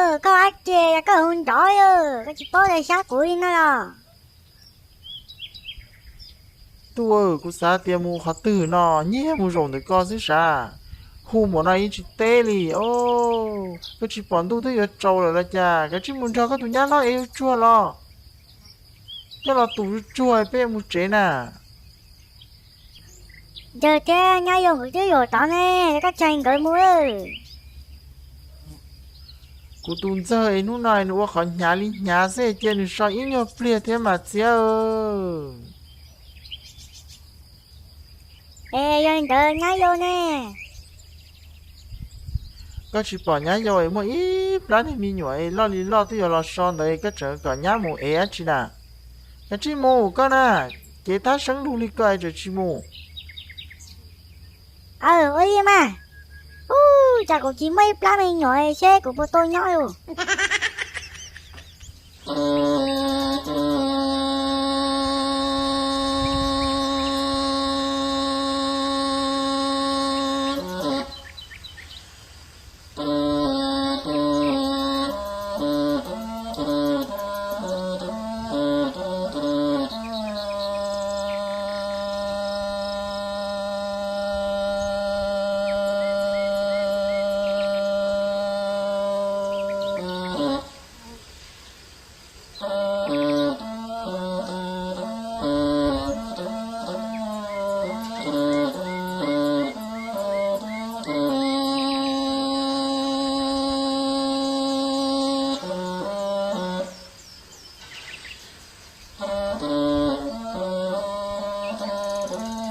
Koj ab tsi, koj hu nrov, koj tsis paub xyab kuv li no los? Tub, kuv xav tias mus qhov twg no, nyiag mus zaum ntawm ko xwb sav. Hu npaum no yeej tsis teb li os. Koj tsis pom ntuj twb yuav tsaus lawm los cas, kav tsij mus nrog koj tus nyab hlob ev zuag tsuag los, coj los tus zuag tsuag peb mus tsev na. Yawg thiab nyab yau nkawd twb yuav tod ne, koj txhais nkawd mus. Kuv tus ntxawg es hnub no nws ua qhov hnyav li hnyav xwb, cia nws so ib nyuag pliag thiab mas txiv. Es yog li ntawd nyab yau ne? Koj tsis pom nyab yau es muaj ib plab niag me nyuam es loj li loj twb yuav los so ntawd, koj tseem kom nyab mus ev dab tsi na? Kav tsij mus koj na, cev tab seeb lug li koj es tseem tsis mus. Aw, ua li mas. Ub, cas kuv tsis muaj ib plab me nyuam seb kuv puas tau nyob ub.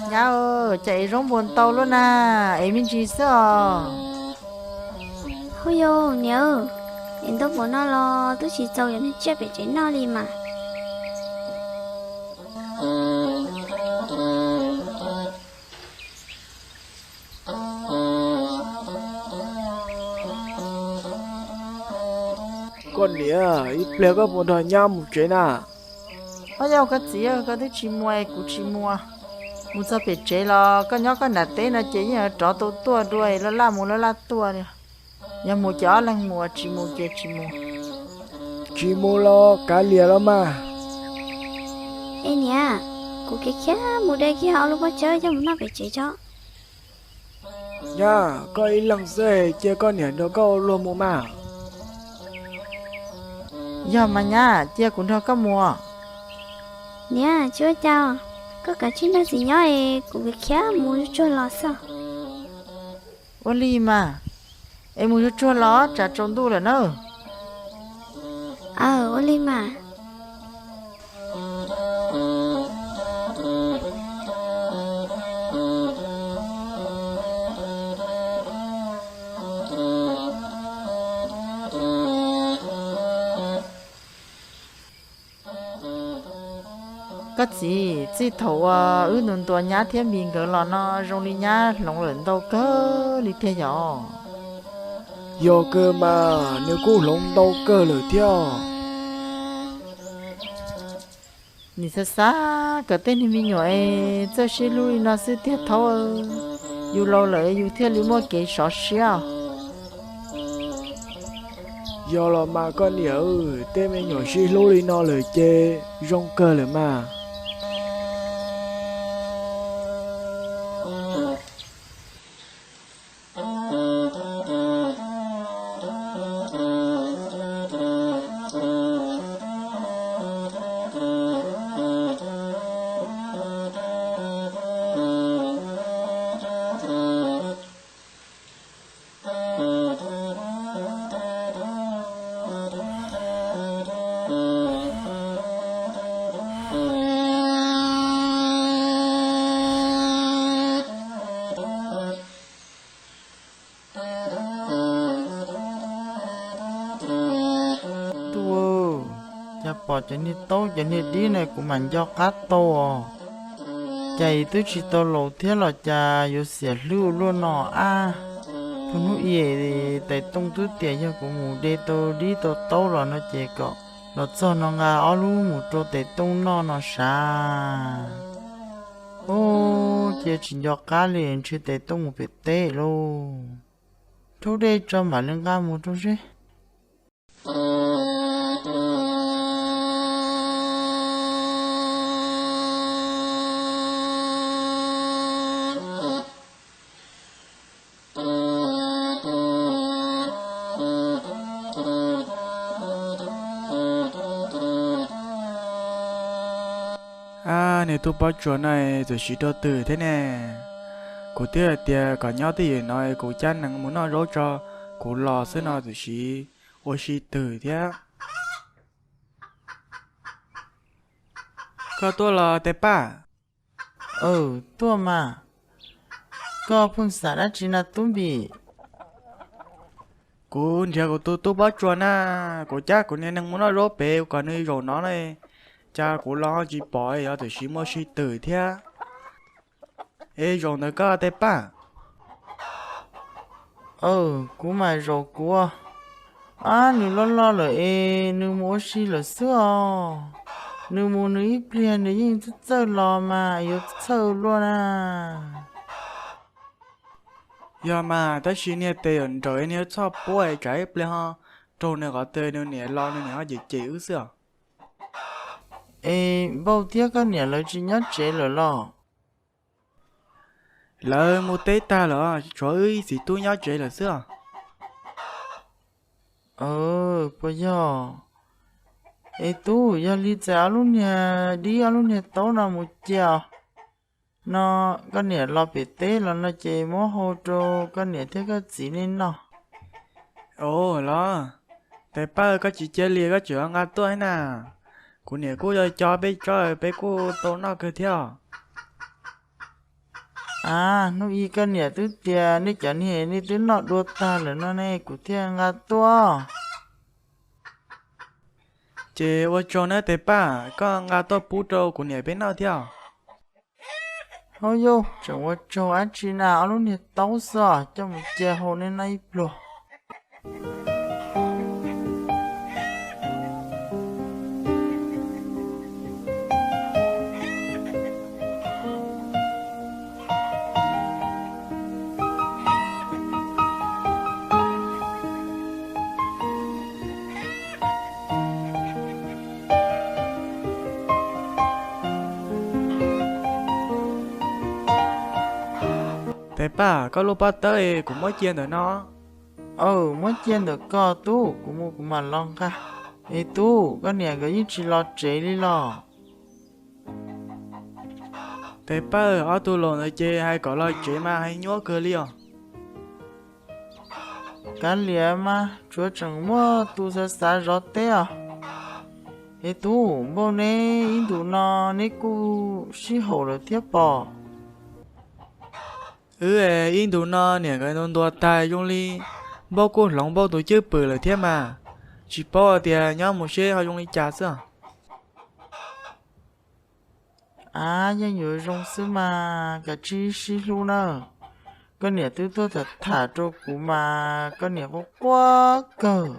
Nyab, cas ev zaub npua ntau luaj na, ev me ntsis xwb os. Hu yau niam, ev ntau npaum no los twb tsis txaus yuav niag tsiaj pem tsev noj li mas. Koj niam, ib pliag koj puas nrog nyab mus tsev na? Ob, yog koj txiv, koj twb tsis mus es kuv tsis mus. Mus txog pem tsev los koj nyob koj nram teb no ces yeej yuav rov tau tuaj dua, laj laj mus laj laj tuaj li. Yog mus ces ob leeg mus, tsis mus ces tsis mus. Tsis mus los kav liam los mas. Es niam, kuv khiav khiav mus de kiag ob lub pob tsawb coj mus noj pem tsev tso. Nyab, koj ib leeg xwb, cia koj niam nrog koj ua luag mus mas. Yog mas nyab, cia kuv nrog koj mus. Niam, tsis ua cas, koj kav tsij nrog txiv nyob es kuv khiav mus tsuag los xwb. Ua li mas, es mus yuav tsuag los tsam tsaus ntuj lawm na. Aw, ua li mas. Koj txiv, txij thaum uas wb ntuas ntuas nyab thiab Npis nkawd los no zoo li nyab hloov lawm ntau kawg li tiag yom? Yog kawg mas, nws kuj hloov ntau kawg lawm thiab. Nim xav xav kom tej niag me nyuam es txawj sib hlub li no xwb tiag thaub. Yus laus lawm yus thiaj li muaj kev sov siab. Yog los mas koj niam, tej me nyuam sib hlub li no lawm ces zoo kawg lawm mas. Tub, cas pom cov niag taub cov niag dib ne kuv mam nco qab tau os. Cas twb tsis tau laus thiab los cas yuav xiam hlwb ua luaj no ab. Thaum hnub i tais tooj twb tias yog kuv mus de tau dib tau taub los no ces kom los txog no nqa ob lub mus rau tais tooj noj no sav. Ub, cia tsis nco qab li, ntshe tais tooj mus pem teb lauj. Rhaub dej tso mam li nqa mus rau seb. Tub pob tsuas no txawm siv rau twg thiab ne? Kuv twb hais tias kom nyob twj ywm no kuv cab nees mus noj zaub tso, kuv los xwb no txawm siv ua si twg thiab. Koj tuaj los Tais Paj? Aw, tuaj mas. Koj pheej xav dab tsi na Tub Npis? Kuv nrhiav kuv tus tub pob tsuas na, kuv cab kuv niag nees mus noj zaub pem kom nws zaum no na, cas kuv los tsis pom, yog tiam sis muaj ua si twg thiab. Es zaum ntawm koj Tais Paj? Aw, kuv mas zaum kuv. Ab, nws loj loj lawm es nws mus ua si lawm xwb os. Nws mus nws ib pliag nws yeej txawj txawj los mas yuav txhawj luaj na. Yog mas, tab sis niag tes yam nraud niag txhoj puab es tsam ib pliag ho raug nws qhov twg nws niam los nws niam ho cem cem wb xwb os. Es Npauj thiab koj niam lawv tsis nyob tsev lawm los? Lawv mus teb tag lawm, tshuav wb ib txiv tub nyob tsev lawm xwb os. Puas yog? Es Tub, yog li ces ob lub niag dib ob lub niag taub no mus cia os. No koj niam los pem teb los no ces muab hau rau koj niam thiab koj txiv nej noj. Ua los, Tais Paj, koj tsis cia li koj tseem nqa tuaj thiab na. Kuv niam kuj yog coj peb tsob peb kuj tau noj kawg thiab. A, hnub ib koj niam twb tias nej cov niag nej twb noj dua tag lawm no ne kuv thiaj nqa tuaj. Ces ua tsaug nawb Tais Paj, koj nqa tuaj pub rau kuv niam peb noj thiab. Hauj yauj, tseem ua tsaug dab tsi na, ob lub niag taub xwb os, coj mus cia hau nej noj ib pluag. Tais Paj, koj lub pob tawb kuv muab cia ntawm no. Aw, muab cia ntawm ko Tub, kuv mus kuv mam los nqa. Es Tub, koj niam nkawd yeej tsis los tsev li los? Tais Paj, ob tug laus ntawd ces hais kom los tsev mas hais nyuaj kawg li os. Kav liam mas, tsuav tseem muaj tus xav xav zov teb os. Es Tub, Npauj neb ib ntus no neb kuj sib haum lawm thiab pom. Wb ib ntus no niam nkawd ntuas ntuas tag zoo li Npauj kuj hloov Npauj tus cwj pwm lawm thiab mas, tsis paub tias nyob mus seb ho zoo li cas xwb. A, yeej yuav zoo xwb mas, kav tsij sib hlub na. Koj niam twb tuaj tham tham rau kuv mas koj niam quaj quaj kawg.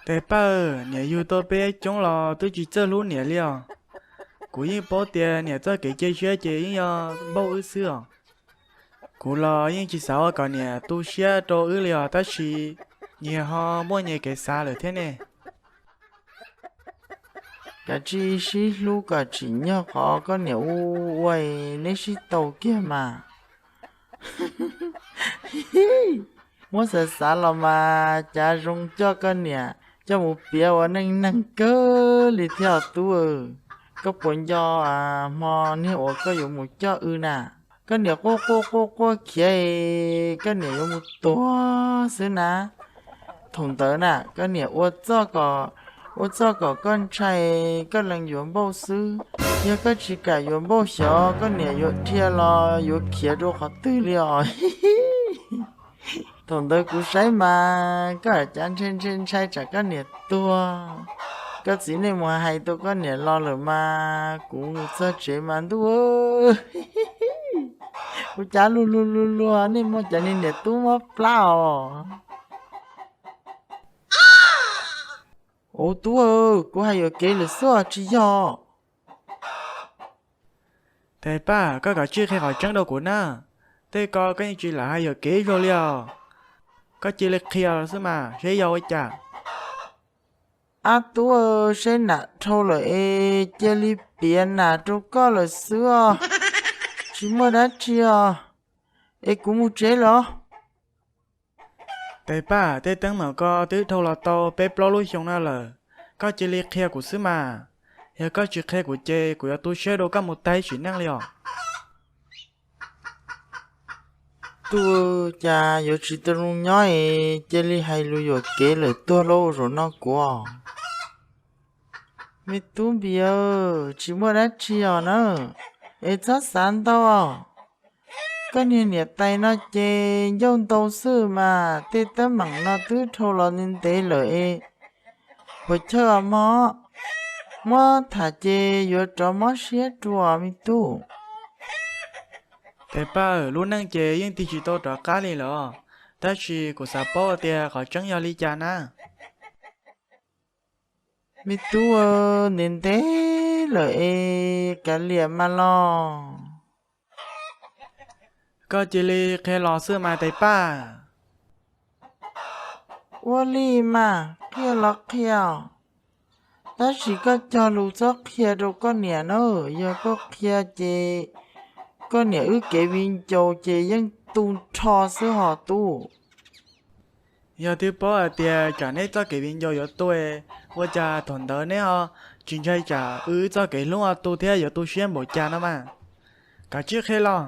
Tais Paj, niam yug tau peb coob los twb tsis txawj hlub niam li os. Kuv yeej paub tias niam txoj kev cia siab ces yeej yog Npauj wb xwb os. Kuv los yeej tsis xav ua kom niam tu siab rau wb li os, tab sis nyias ho muaj nyias kev xav lawm thiab ne. Kav tsij sib hlub kom tsim nyog qhov koj niam ua ua neb sib tau kiag mas. Muab xav xav los mas cas zoo coj koj niam coj mus piav ua neej neeg kawg li thiab Tub. Koj puas nco hmo niag uas koj yuav mus coj wb na? Koj niam quaj quaj quaj quaj khiav, koj niam yuav mus tuag xwb na. Thaum ntawd na koj niam ua txoj kom, ua txoj kom koj ntshai, koj lees yuav Npauj xwb. Yog koj tsis kam yuav Npauj xyov koj niam yuav dhia los yuav khiav rau qhov twg li os. Thaum ntawd kuv saib mas koj cav ntshai ntshai ntshai tsam koj niam tuag. Koj txiv nej mus hais tau koj niam los lawm mas kuv mus txog tsev mas ntuj, kuv cav luag luag luag luag, nej muaj cov niag niam tub mob plab os. Ua Tub, kuv hais yuam kev lawm xwb tsis yog. Tais Paj, koj kav tsij qhia qhov tseeb rau kuv na. Tej ko koj yeej tsis lam hais yuam kev ib zaug li os. Koj cia li qhia xwb mas seb yog ua cas. Ab Tub, seb nam dhau lawm es cia li piav nam rau koj lawm xwb os. Tsis muaj dab tsi os. Es kuv mus tsev lawm. Tais Paj, tej teeb meem ko twb dhau los tau peb plaub lub xyoo no lawm, koj cia li qhia kuv xwb mas. Yog koj tsis qhia kuv ces kuv yuav tu siab dua koj mus tag sim neej li os. Tub, cas yuav tsis tau zoo nyob es cia li hais lus yuam kev lawm tuag lauj zaum no kuv. Me tub Npis, tsis muaj dab tsi os na, es txhob xav ntau. Koj niag niam tais no ces ncauj ntau xwb mas tej teeb meem no twb dhau los ntev ntev lawm es puas chawj os mog, muab tham ces yuav rov mob siab dua me tub. Tais Paj, lub neej ces yeej tig tsis tau rov qab li lawm, tab sis kuv xav paub tias qhov tseeb yog li cas na. Me tub, ntev ntev lawm es kav liam mas los. Koj cia li qhia los xwb mas Tais Paj. Ua li mas qhia los qhia, tab sis koj cog lus txhob qhia rau koj niam na, yog koj qhia ces koj niam wb kev viv ncaus ces yeej tu nrho xwb hos tub. Yog twb paub hais tias tsam neb txoj kev viv ncaus yuav tu, ua cas thaum ntawd neb ho tsis ntshai tsam wb txoj kev hlub ho tu thiab yuav tu siab npaum cas no mas? Kav tsij qhia los.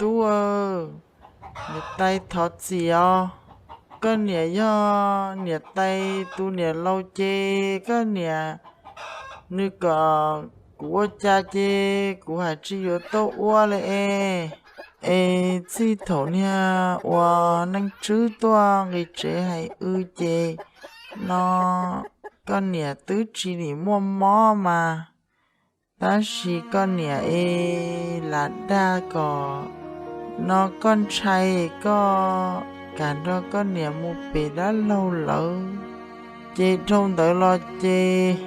Tub, niam tais thov txim os. Koj niam yog niam tais tus niam laus ces koj niam nws kom kuv ua cas ces kuv hais tsis yuav tau ua li es. Es txij thaum niag uas Neej Tswb tuaj nqis tsev hais wb ces no koj niam twb tsis nim muaj mob mas, tab sis koj niam es lam dag kom no koj ntshai koj kam nrog koj niam mus pem dab laug lawv, ces dhau ntawd los ces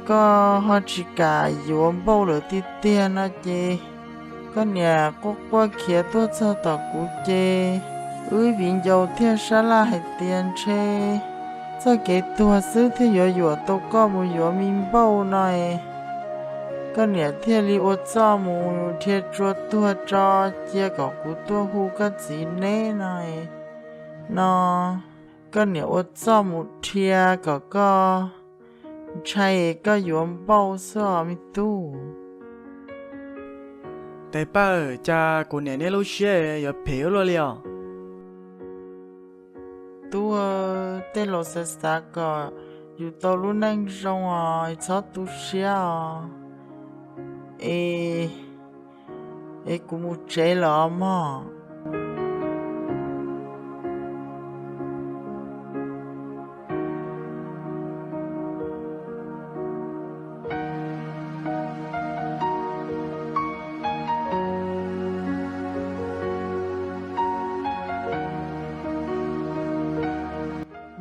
koj ho tsis kam yuav Npauj lawm tiag tiag no ces koj niam quaj quaj khiav tuaj txog tom kuv ces wb viv ncaus thiaj sab laj hais tias ntshe txoj kev tuag xwb thiaj yuav yuam tau koj mus yuav me Npauj no es. Koj niam thiaj li ua txuj mus dhia tsua tuag tso cia kom kuv tuaj hu koj txiv neb no es. No koj niam ua txuj mus dhia kom koj ntshai koj yuav Npauj xwb os me tub. Tais Paj, cas kuv niam neb lub siab yuav phem ua luaj li os? Tub, tej laus xav xav kom yus tau lub neej zoo os, txhob tu siab os. Es, es kuv mus tsev lawm os mog.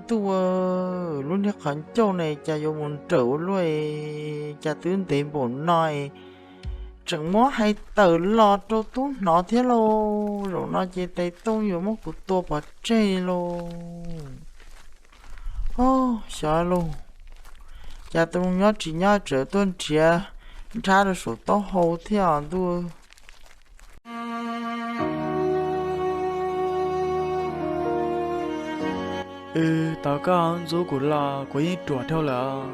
Ntuj, lub niag qhov ncauj ne cas yuav mus nrawm ua luaj, cas twb ntev npaum no, tseem muab hais tawm los rau tub hnov thiab lauj. Zaum no ces tais tooj yuav muab kuv tua pov tseg lauj. Xyov lauj, cas tus nyob tsis nyob tseem tuaj nrhiav nrhab rau saum taub hau thiab os ntuj. Wb tau koj ntxub kuv los kuv yeej ruam dhau lawm.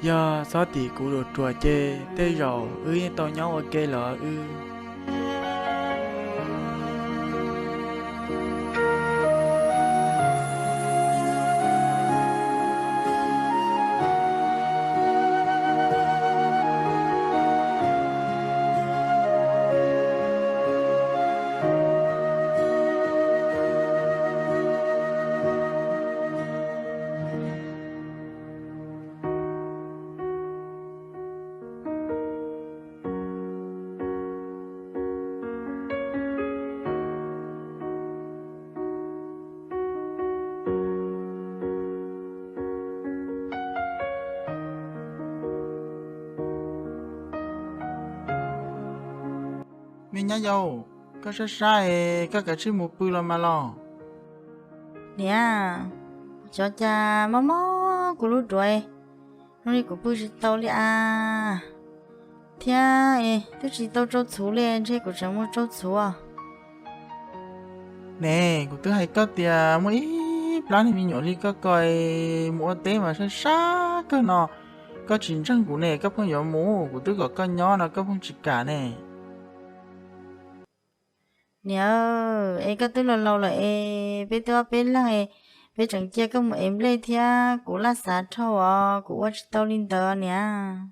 Yog txhob tim kuv ruam ruam ces tej zaum wb yeej tau nyob ua ke lawm wb. Me nyab yau, koj sab sab es koj kav tsij mus pw los mas los. Niam, xyov cas mob mob kuv lub duav, zoo li kuv pw tsis tau li as. Thiab es twb tsis tau tsau txhuv li, ntshe kuv tseem mus tsau txhuv. Ne, kuv twb hais koj tias muaj ib plab niag me nyuam li koj ko mus ua teb mas sab sab kawg no, koj tsis ntseeg kuv ne, koj pheej yuav mus, kuv twb kom koj nyob no koj pheej tsis kam ne. Niam, es koj twb laus laus lawm es peb twb ob peb leeg es peb tseem cia koj mus ev nplej thiab kuv laj xav dhau os, kuv ua tsis tau li ntawd niam.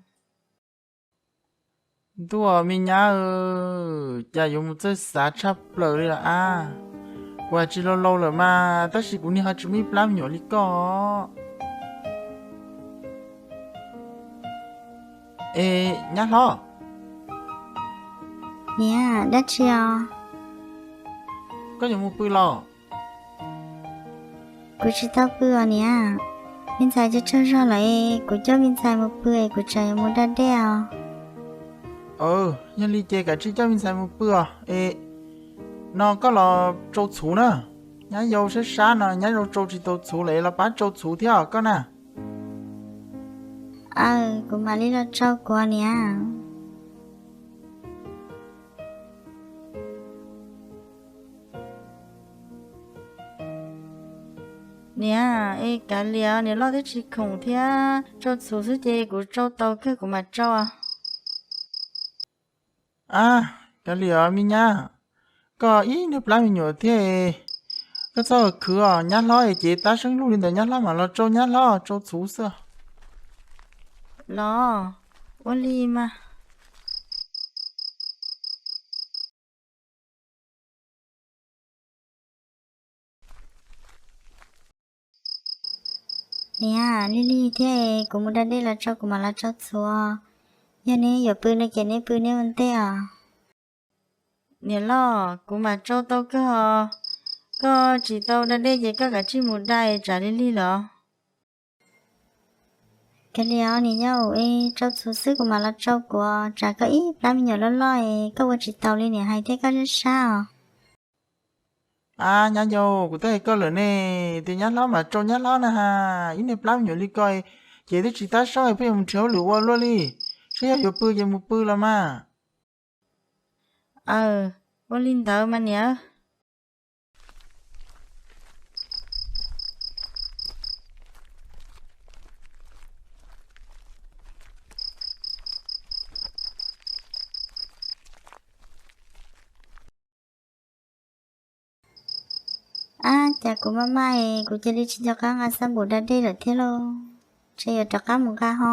Ntuj, me nyab, cas yuav mus txawj xav tshaj plaws li los a. Kuv tsis laus laus lawm mas tab sis kuv niag ho tsis muaj ib plab me nyuam li koj. Es nyab hlob, niam, dab tsi os? Koj yuav mus pw los? Kuv tsis tau pw os niam. Me ntxhais tsaug tsaug zog lawm es kuv coj me ntxhais mus pw es kuv tsam yuav mus da dej os. Yog li ces kav tsij coj me ntxhais mus pw os. Es no koj los tsau txhuv na. Nyab yau sab sab no nyab yau tsau tsis tau txhuv lawm es los pab tsau txhuv thiab os koj na. Aw, kuv mam li los tsau kuv niam. Niam, es kav liam, niam loj twb tsis khoom thiab, tsau txhuv xwb ces kuv tsau tau kawg kuv mam tsau. A, kav liam me nyab, koj ib niag plab me nyuam thiab, koj txhob khwv os, nyab hlob es cev tab seeb lug li ntawd nyab hlob mam los tsau, nyab hlob tsau txhuv xwb. Los, ua li mas. Niam, lig lig thiab es kuv mus da dej los tsau kuv mam los tsau txhuv. Yog neb yuav pw no ces neb pw neb ua ntej os. Niam loj, kuv mam tsau tau kawg os. Koj tsis tau da dej ces koj kav tsij mus da es tsam lig lig lawm. Kav liam os niam yau, es tsau txhuv xwb kuv mam los tsau kuv, tsam koj ib plab me nyuam loj loj es koj ua tsis taus li niam hais thiab koj sab sab os. A nyab yau, kuv twb hais koj lawm ne, tias nyab hlob mas tsau nyab hlob na has, ib niag plab me nyuam li koj ces twb tsis tab seeb pheej yuav mus nrhiav hauj lwm ua luaj li, saib yog yuav pw ces mus pw los mas. Aw, ua li ntawd mas niam. Ab, cas kuv maj maj es kuv cia li tsis nco qab nqa xab npum da dej lawm thiab lauj, ntshe yuav rov qab mus nqa ho.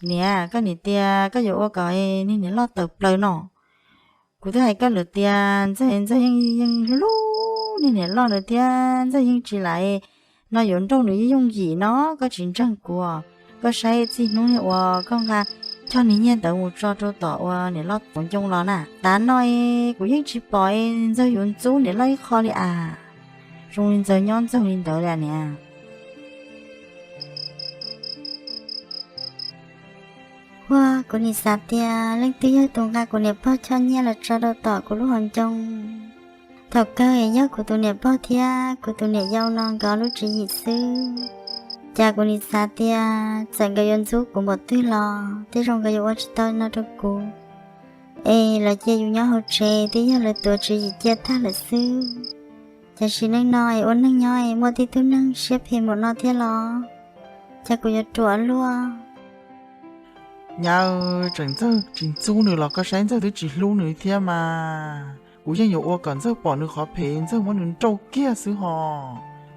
Niam, koj niam tias koj yuav ua kom niag niam loj tawm plaws no. Kuv twb hais koj lawm tias Ntxawg, Ntxawg yeej yeej hlub niag niam loj ntawd thiab Ntxawg yeej tsis lam no yuav nrauj nws yooj yooj yim no, koj tsis ntseeg kuv. Koj saib txij hnub niag uas koj nqa choj niag nyiaj ntawd mus tso rau tom uas niam loj tus ncoo los na, tas no kuv yeej tsis pom Ntxawg yuav ntxub niam loj ib qho li as. Zoo li Ntxawg nyob Ntxawg li ntawd li niam. Huaj, kuv nim xav tias leej twg yog tus nqa kuv niam pog choj nyiaj los tso rau tom kuv lub hauv ncoo. Thaum kawg yog kuv tus niam pog thiab kuv tus niam yau no nkawd lub tswv yim xwb. Cas kuv nim xav tias txawm nkawd yuav ntxub kuv npaum twg los tej zaum nkawd yuav ua tsis tau no rau kuv. Es lawv cia yus nyob hauv tsev twb yog lawv tuav tswv yim cia tag lawm xwb. Tiam sis neej no es ua neeg nyob es muaj tib tug neeg siab phem npaum no thiab los, cas kuv yuav ruam luaj. Nyab, tseem Ntxawg tsis ntxub nws los koj saib Ntxawg twb tsis hlub nws thiab mas. Kuv yeej yuav ua kom Ntxawg pom nws qhov phem Ntxawg muab nws nrauj kiag xwb ho.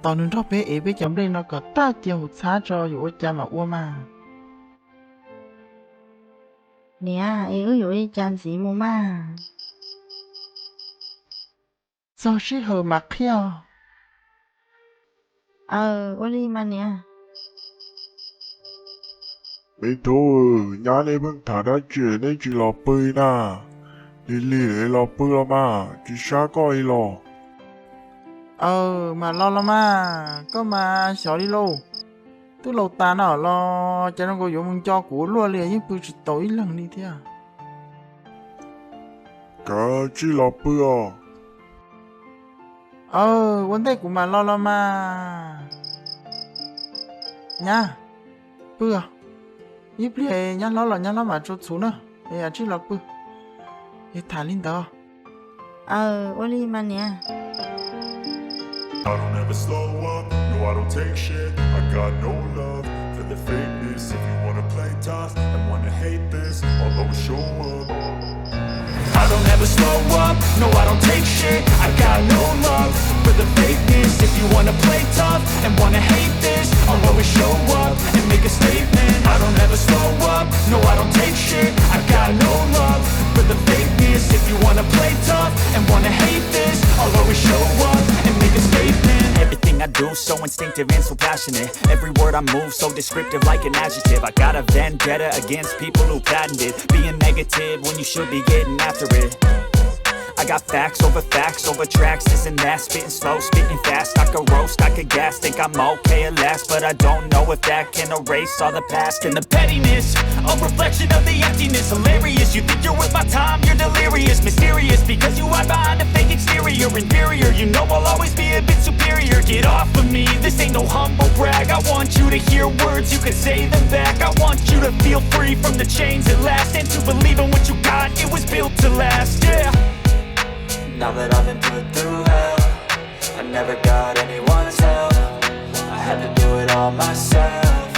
Tos nws nrog peb ev peb cov nplej no kom tag cia hauv txhab tso yuav ua cas mam ua mas. Niam, es wb yuav ua li cas ntxiv mus mas? Txog sij hawm mas qhia. Aw, ua li mas niam. Me tub, nyab nej pheej tham dab tsi neb tsis los pw na? Lig lig los pw los mas, tsis sab koj li los. Aw, mam los los mas, koj mas xyov li lauj. Twb laus tas no los cas zoo nkaus yuav mus nco kuv ua luaj li yeej pw tsis tau ib leeg li thiab. Kav tsij los pw os. Aw, ua ntej kuv mam los los mas. Nyab, pw os. Ib pliag nyab hlob los nyab hlob mam tso txhuv na, es tsij los pw, es tham li ntawd. Aw, ua li mas niam. I don't ever slow up, no, I don't take shit. I got no love for the fakeness. If you wanna play tough and wanna hate this, I'll always show up. I don't ever slow up, no, I don't take shit. I got no love for the fakeness. If you wanna play tough and wanna hate this, I'll always show up and make a statement. I don't ever slow up, no, I don't take shit. I got no love for the fakeness. If you wanna play tough and wanna hate this, I'll always show up and make a statement. Everything I do so instinctive and so passionate. Every word I move so descriptive like an adjective. I got a vendetta against people who patented being negative when you should be getting after it. I got facts over facts over tracks, this and that, spitting slow, spitting fast. I could roast, I could gas, think I'm okay at last, but I don't know if that can erase all the past and the pettiness. A reflection of the emptiness, hilarious. You think you're worth my time, you're delirious, mysterious, because you hide behind a fake exterior, inferior. You know I'll always be a bit superior. Get off of me, this ain't no humble brag. I want you to hear words, you can say them back. I want you to feel free from the chains at last, and to believe in what you got, it was built to last, yeah. Now that I've been put through hell, I never got anyone's help. I had to do it all myself.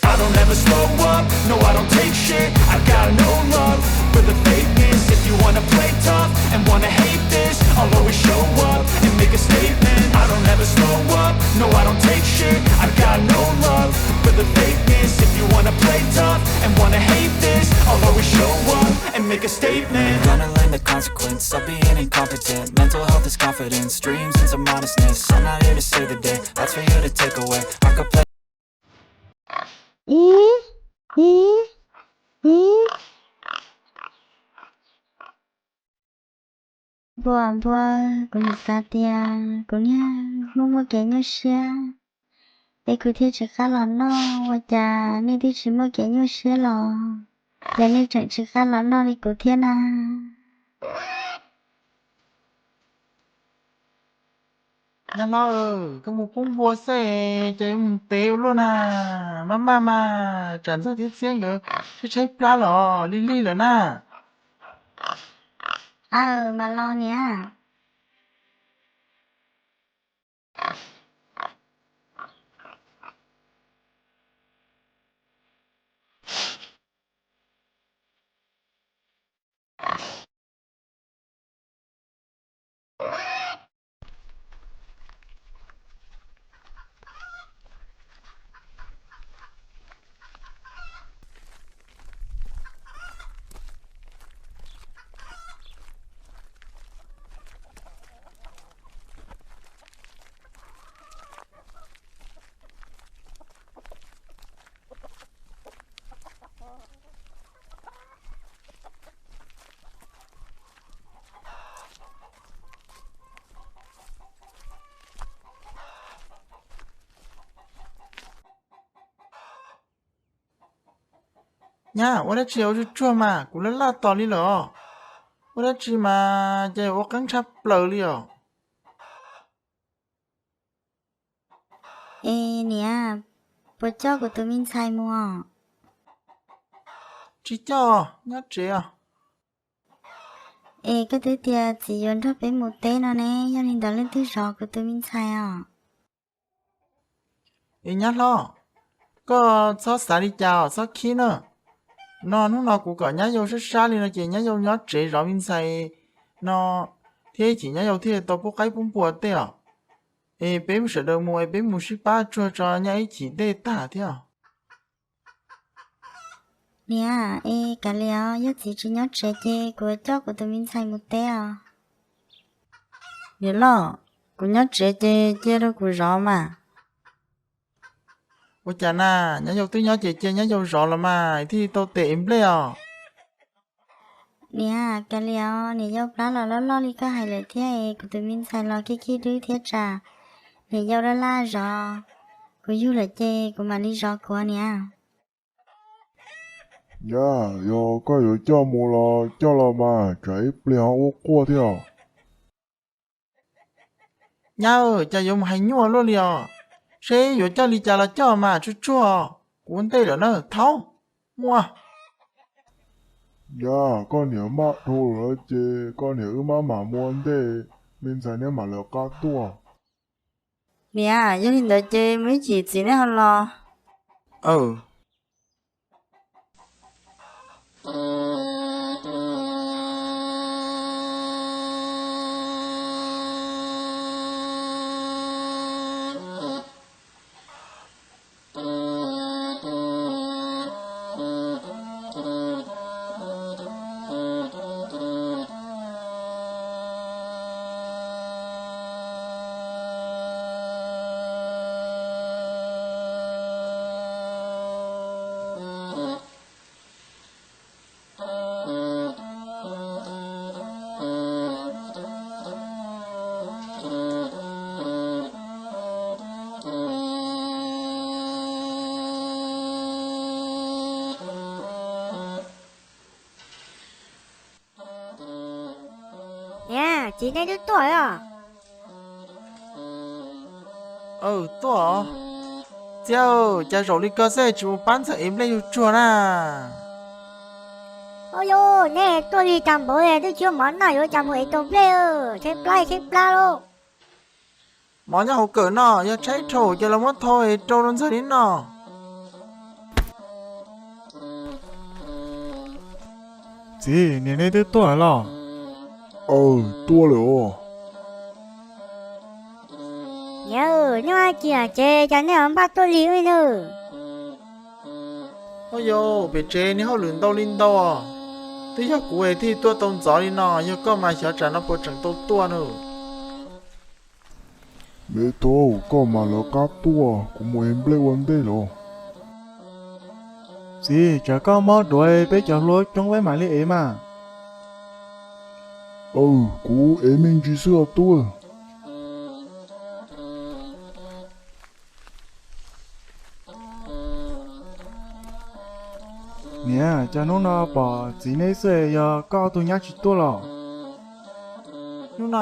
I don't ever slow up, no, I don't take shit. I got no love for the fakeness. If you wanna play tough and wanna hate this, I'll always show up and make a statement. I don't ever slow up, no, I don't take shit. I got no love for the fakeness. If you wanna play tough and wanna hate this, I'll always show up and make a statement. Gonna learn the consequence of being incompetent. Mental health is confidence, dreams and some honestness. I'm not here to save the day, that's for you to take away. I could play. Ib, ib, ib. Npua, npua, kuv nim xav tias kuv niag muaj muaj kev nyuaj siab, es kuv thiaj tsis qab los noj. Ua cas nej twb tsis muaj kev nyuaj siab los, ces nej tseem tsis qab los noj li kuv thiab na? Nyab hlob, koj mus pub npua xwb ces mus tev ua luaj na. Maj maj mas, tsam ntxawg thiab txiab nkawd tshaib tshaib plab los lig lig lawm na. Aw, mas los niam. Nyab, ua dab tsi ua tsuag tsuag mas, kuv laj laj tos li lawm os. Ua dab tsi mas ces ua qeeb tshaj plaws li os. Es niam, puas coj kuv tus me ntxhais mus os? Tsis coj, nyob tsev os. Es koj twb tias txiv yuav nrog peb mus teb no ne, yog li ntawd leej twg zov kuv tus me ntxhais os? Es nyab hlob, koj txhob xav li cas os, txhob khib na. No hnub no kuv kom nyab yau sab sab li no ces nyab yau nyob tsev zov me ntxhais no thiab, ib chim nyab yau thiaj tau pub qaib pub npua tej os. Es peb sawv daws mus es peb mus sib pab tsuag tso nyab ib chim dej tag thiab os. Niam, es kav liam os, yog txiv tsis nyob tsev ces kuv coj kuv tus me ntxhais mus teb os. Niam loj, kuv nyob tsev ces cia rau kuv zov mas. Ua cas na, nyab yau twb nyob ces cia nyab yau zov los mas thiaj tau tes nplej os. Niam, kav liam os, niam yau plab los loj loj li koj hais lawm thiab es kuv tus me ntxhais los khib khib dwb thiab tsam niam yau laj laj zov. Kuv yug lawm ces kuv mam li zov kuv niam. Nyab, yog koj yuav coj mus los coj los mas, tsam ib pliag ho ua quaj thiab os. Nyab, cas yuav mus hais nyuaj luaj li os. Seb yuav coj li cas los coj mas, tsuag tsuag os. Kuv ua ntej lawm na, thaub, muaj. Yog koj niam maj dhau lawm ces koj niam wb maj mam mus ua ntej, me ntxhais neb mam lawv qab tuaj. Niam, yog li ntawd ces mus ib chim txiv neb ho los. Niam, txiv neb twb tuaj os. Aw, tuaj os. Txiv, cas zaum li ko xwb tsis mus pab ntxawg ev nplej yug tsuag na? Ua yus, neb tuaj lig tag npaum li twb tsis muaj mov noj yuav cas mus ev tau nplej, tshaib plab tshaib plab lauj. Mov nyob hauv kawm no, yog tshaib dhau ces los muab thau es rau rau ntxawg li no. Txiv, niam neb twb tuaj los? Aw, tuaj lawm os. Niam, neb ua cas ces cas neb ho npaj tuaj lig ua li na? Ua yus, pem tsev neb hauj lwm ntau li ntau os. Twb yog kuv es thiaj tuaj tau ntxov li no, yog koj mas xyov tsam no puas tseem tau tuaj na. Me tub, koj mas lawv qab tuaj, kuv mus ev nplej ua ntej los. Txiv, tsam koj mob duav peb cov hluas coob peb mam li ev mas. Aw, kuv ev me ntsis xwb os tub. Niam, cas hnub no pom txiv neb xwb yog koj tus nyab tsis tuaj los? Hnub no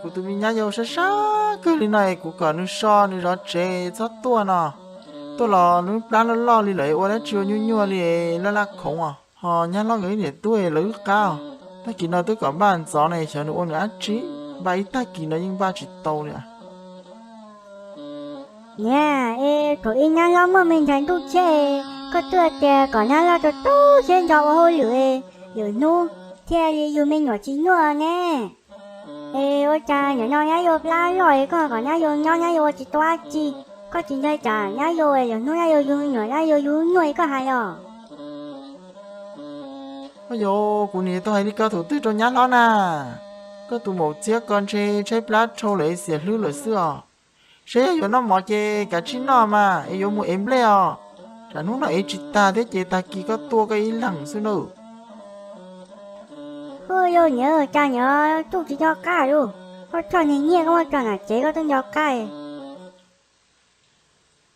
kuv tus me nyab yau sab sab kawg li no es kuv kom nws so nws zov tsev txhob tuaj no. Tuaj los nws plab loj loj li lawm ua dab tsi ua nyuaj nyuaj li, laj laj khoov os. Ho nyab hlob nkawd ib niam tub lawv wb qab os. Tag kis no twb kom npaj ntxov ne, xyov nws ua nws dab tsi, npaj ib tag kis no yeej npaj tsis tau li. Niam, es thaum ub nyab hlob muaj me ntxhais ntuj tshiab, koj twb tias kom nyab hlob rau tub siab ntso ua hauj lwm, lwm hnub thiaj li yug me nyuam tsis nyuaj ne. Es ua cas nim no nyab yuav plab loj es koj kom nyab yuav nyob nyab yuav ua tsis tau dab tsi, koj tsis ntshai tsam nyab yuav lwm hnub nyab yuav yug me nyuam nyab yuav yug nyuaj li koj hais los? Ua yus, kuv nim tau hais li ko thaum twg rau nyab hlob na? Koj tus maum txiab ko ntshe tshaib plab dhau lawm xiam hlwb lawm xwb os. Saib yog yuav noj mov ces kav tsij noj mas es yuav mus ev nplej os. Tsam hnub no ev tsis tag thiab ces tag kis koj tuaj koj ib leeg xwb nawb. Ua yus, niam, cas niam tub tsis nco qab lus, koj txhob niag nyiaj koj muab tso nram tsev koj twb nco qab.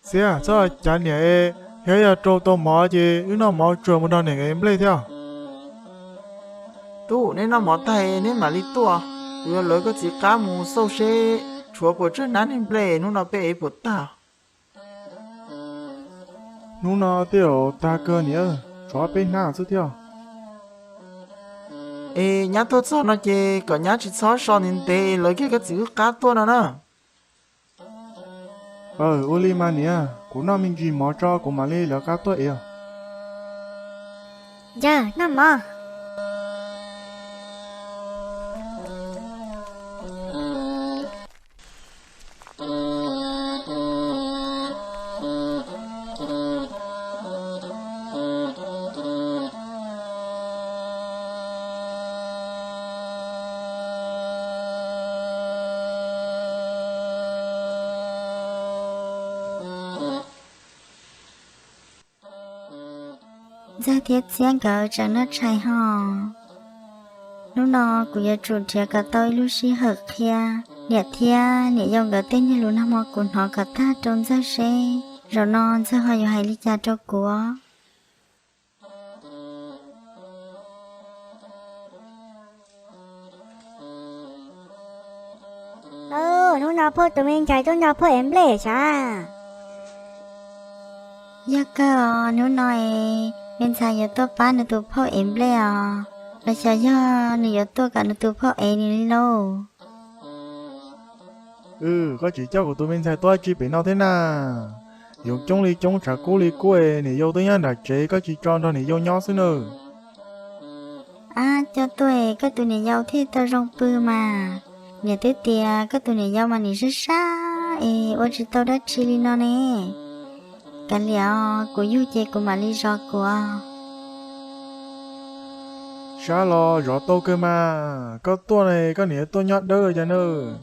Xiab, txhob cav niam es, yog yog rau tau mov ces wb noj mov tsuag mus nrog niam ev nplej thiab. Tub, neb noj mov tag neb mam li tuaj, kuv yuav lawv koj txiv qab mus xauj seb tshuav puas tsawg hnab niag nplej hnub no peb ev puas tag. Hnub no tej zaum tag kawg niam, tshuav peb hnab xwb thiab. Es nyab tuaj txog no ces kom nyab tsis txhob so ntev ntev, lawv kiag koj txiv wb qab tuaj no na. Aw, ua li mas niam, kuv noj me ntsis mov tso kuv mam li lawv qab tuaj ev. Yawg, noj mov. Ntxawg thiab Txiab nkawd tseem noj tshais ho. Hnub no kuv yuav tsum nrhiav kom tau ib lub sij hawm qhia niam thiab niam yau nkawd tej niag lus nag hmo kuv hnov kom tag rau Ntxawg seb zaum no Ntxawg ho yuav hais li cas rau kuv. Hnub no phauj tus me ntxhais tuaj nrog phauj ev nplej sav. Yog kawg os, hnub no es me ntxhais yuav tuaj pab nws tus phauj ev nplej os, los xyov yog nws yuav tuaj kom nws tus phauj ev nws li lauj. Wb, koj tsis coj kuv tus me ntxhais tuaj tsi pem no thiab na? Yoov coob li coob, tshav kub li kub, niam yau twb nyob nram tsev, koj tsis tso nrog niam yau nyob xwb nawb. Ab, coj tuaj es koj tus niam yau thiaj tau zoo pw mas. Niam twb tias koj tus niam yau mas nim sab sab es ua tsis tau dab tsi li no ne. Kav liam os, kuv yug ces kuv mam li zov kuv. Sab los zov tau kawg mas, koj tuaj ne koj niam tuaj nyob dawb cas nawb,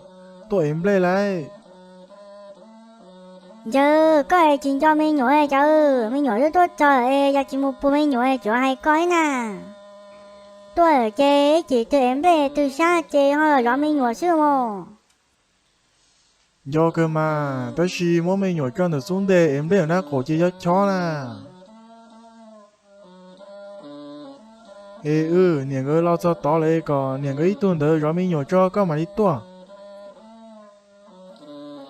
tuaj ev nplej lauj. Yawg, koj es tsis nco me nyuam cas, me nyuam twb tuaj txog es yog tsis mus pw me nyuam tsuav hais koj ib na. Tuaj ces ib chim twg ev nplej twg xyab ces ho los zov me nyuam xwb mog. Nco kawg mas, tab sis muab me nyuam tso ntawm xub ntiag ev nplej nab qaum ces yog chob na. Es wb, niam nkawd los txog tod lawm es kom niam nkawd ib tug ntawd zov me nyuam tso koj mam li tuaj.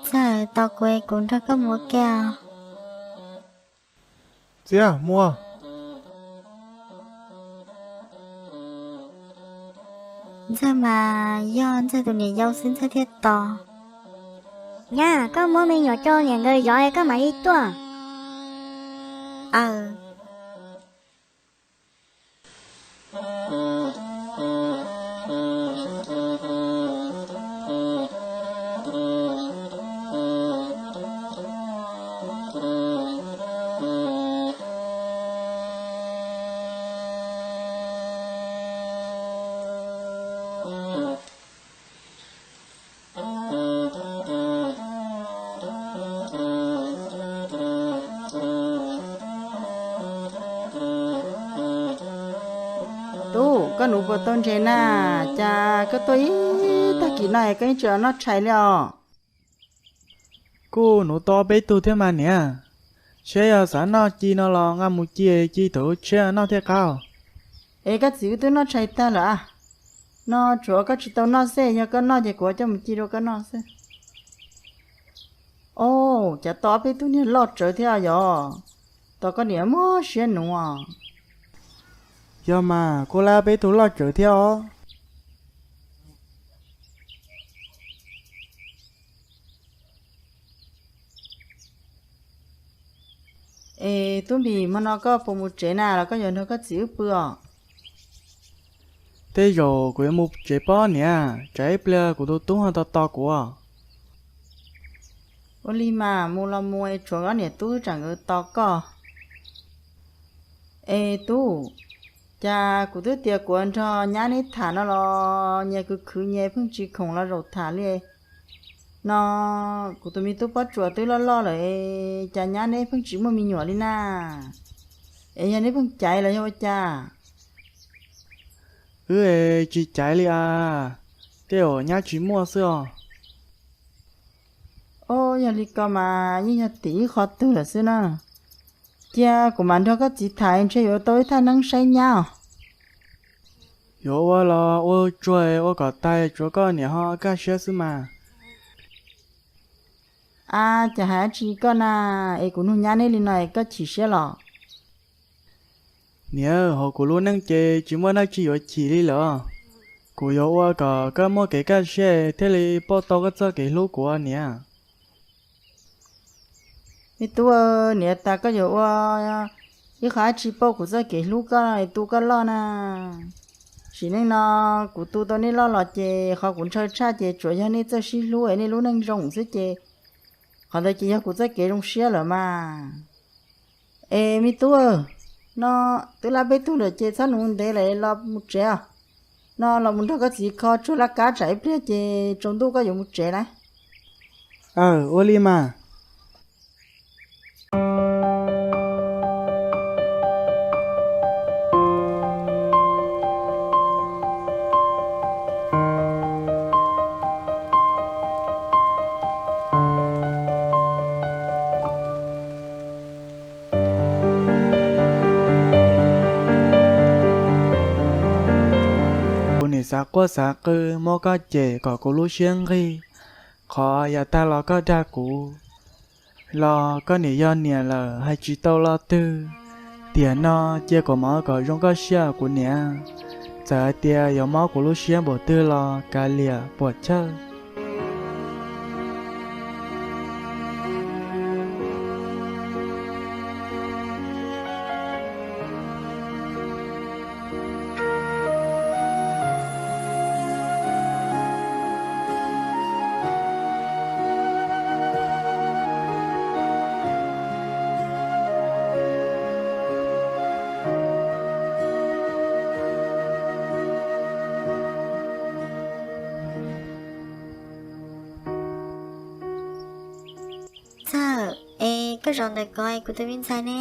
Ntxawg, tos kuv es kuv nrog koj mus ua ke os. Txiab, muaj. Ntxawg mas yog Ntxawg tus niam yau xwb Ntxawg thiaj tos. Nyab, koj muab me nyuam rau niam nkawd zov es koj mam li tuaj. Aw. Tub, koj nuv puas tau nres na? Cas koj tuaj ib tag kis no es koj yeej tsis los noj tshais li os? Kuj nuv tau peb tug thiab mas niam. Seb yog xav noj ci no los nqa mus ci, ci thaum lub tshiab noj thiaj qab. Es koj txiv wb twb noj tshais tag lawm a. No tsuav koj tsis tau noj xwb, yog koj noj ces kuv coj mus ci rau koj noj xwb. Au, cas tau ob peb tug niag loj tsawv thiab yog? Tos koj niam muab siab nuv os. Yog mas, kuj lab peb tug loj tsawv thiab os. Es Tub Npis, hmo no koj puas mus tsev na los koj yuav nrog koj txiv wb pw os? Tej zaum kuv yuav mus tsev pob niam, tsam ib pliag kuv tus tub ho tos tos kuv. Ua li mas, mus los mus es tshuav koj niam tub tsam nkawd tos koj. Es Tub, cas kuv twb tias kuv nrog nyab neb tham no los nyias khwv khwv nyias pheej tsis khoom los zaum tham li. No kuv tus me tub Pob Tsuas twb loj loj lawm, cas nyab neb pheej tsis muaj me nyuam li na? Es yog neb pheej caiv los yog ua cas? Wb es tsis caiv li as, tej zaum nyab tsis muaj xwb os. Au, yog li ko mas yeej yog tim ib qho twg lawm xwb na. Cia kuv mam nrog koj txiv tham ntshe yuav tau ib thaj neeb saib nyab os. Yuav ua los ua tsuag ua kom tag, tsuav koj niam ho kaj siab xwb mas. A, cas hais dab tsi koj na, es kuv nug nyab neb li no es koj chim siab los? Niam, hauv kuv lub neej ces tsis muaj dab tsi yuav chim li lawm. Kuv yuav ua kom koj muaj kev kaj siab thiaj li pauj tau koj txoj kev hlub kuv niam. Me tub, niam tas koj yuav ua ib qho dab tsi pauj kuv txoj kev hlub koj tu koj loj na. Sim neej no kuv tu tau nej loj los ces qhov kuv ntshaw tshaj ces tsuas yog nej txawj sib hlub es nej lub neej zoo xwb ces qhov ntawd ces yog kuv txoj kev zoo siab lawm mas. Es me tub, no twb lab peb tug lawm ces txhob nuv ntev lawm, los mus tsev os. No los mus nrog koj txiv kho tsuag laj kab tsam ib pliag ces tsaus ntuj koj yuav mus tsev lawm. Aw, ua li mas. Kuv nim xav quaj xav qw muab koj cem kom kuv lub siab nqig, qhov yav tag los koj dag kuv. Los koj niam yog niam lawm hais tsis tau lo twg. Tiam no cia kuv mob kom zoo koj siab kuv niam. Txawm hais tias yuav mob kuv lub siab npaum twg los kav liam puam chawj. Txawm, es koj zaum ntawm ko es kuv tus me ntxhais ne?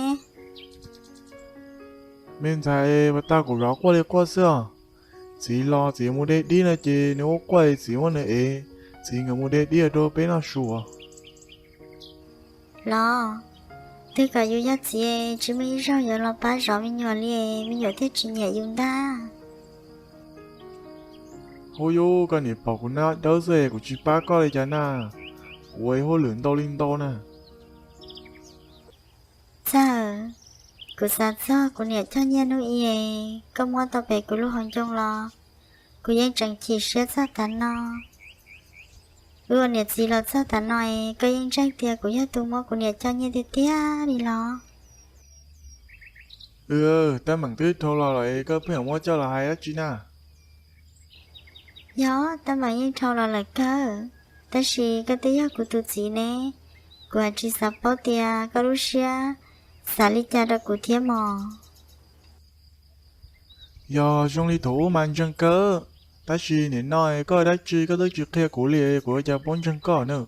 Me ntxhais, puas tau kuv zov quaj li quaj xwb os. Txiv los txiv mus de dib no ces nws ua quaj txiv muab nws ev, txiv nkawd mus de dib rau peb noj su os. Los, twb kom yus yog txiv tsis muaj ib zaug yuav los pab zov me nyuam li, me nyuam thiaj tsis nyiam yus ntag. Hu yus, koj niam pom kuv nab dawb xwb kuv tsis pab koj li cas na, kuv ua hauj lwm ntau li ntau na. Txawm, kuv xav txog kuv niam coj nyiaj hnub i, koj muab tau pem kuv lub hauv ncoo los, kuv yeej tseem chim siab txog tav no. Wb ua niam txiv los txog tav no es koj yeej ntseeg tias kuv yog tus muab kuv niam coj nyiaj tiag tiag li los? Tab meem twb dhau los lawm es koj pheej yuav muab coj los hais dab tsi na? Yog, tab meem yeej dhau los lawm kawg, tab sis koj twb yog kuv tus txiv ne, kuv hais tsis xav paub tias koj lub siab xav li cas rau kuv thiab mog. Yog zoo li thaum ub mas ntseeg kawg, tab sis nim no koj dab tsi koj twb tsis qhia kuv li, kuv ua cas paub ntseeg koj na?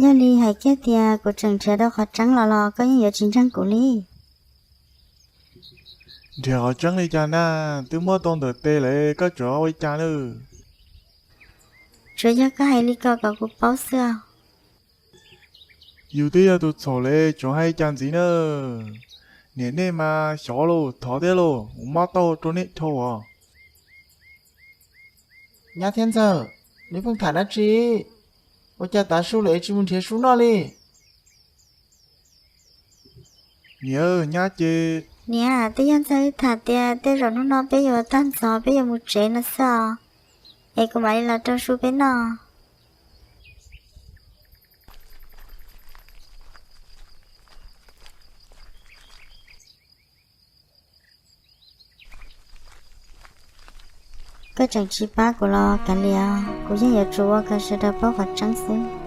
Yog li hais kiag tias kuv tseem nrhiav tau qhov tseeb los los koj yeej yuav tsis ntseeg kuv li. Nrhiav qhov tseeb li cas na, twb muab tau ntawm tes lawm koj tseem ua li cas na? Tsuas yog koj hais li ko kom kuv paub xwb os. Yus twb yog tus txhaum lawm tseem hais li cas ntxiv na. Niam nej mas xyov lauj, thov thiab lauj, kuv mob tau rau nej dhau os. Nyab thiab ntxawg, neb pheej tham dab tsi? Ua cas tav su lawm es tsis mus nrhiav su noj li? Niam, nyab ces. Niam, twb yog ntxawg wb tham tias tej zaum hnub no peb yuav tag ntxov peb yuav mus tsev no xwb os, es kuv mam li los rau su peb noj. Koj tseem tsis pab kuv los kav liam, kuv yeej yuav tsum ua kom sawv daws paub qhov tseeb xwb.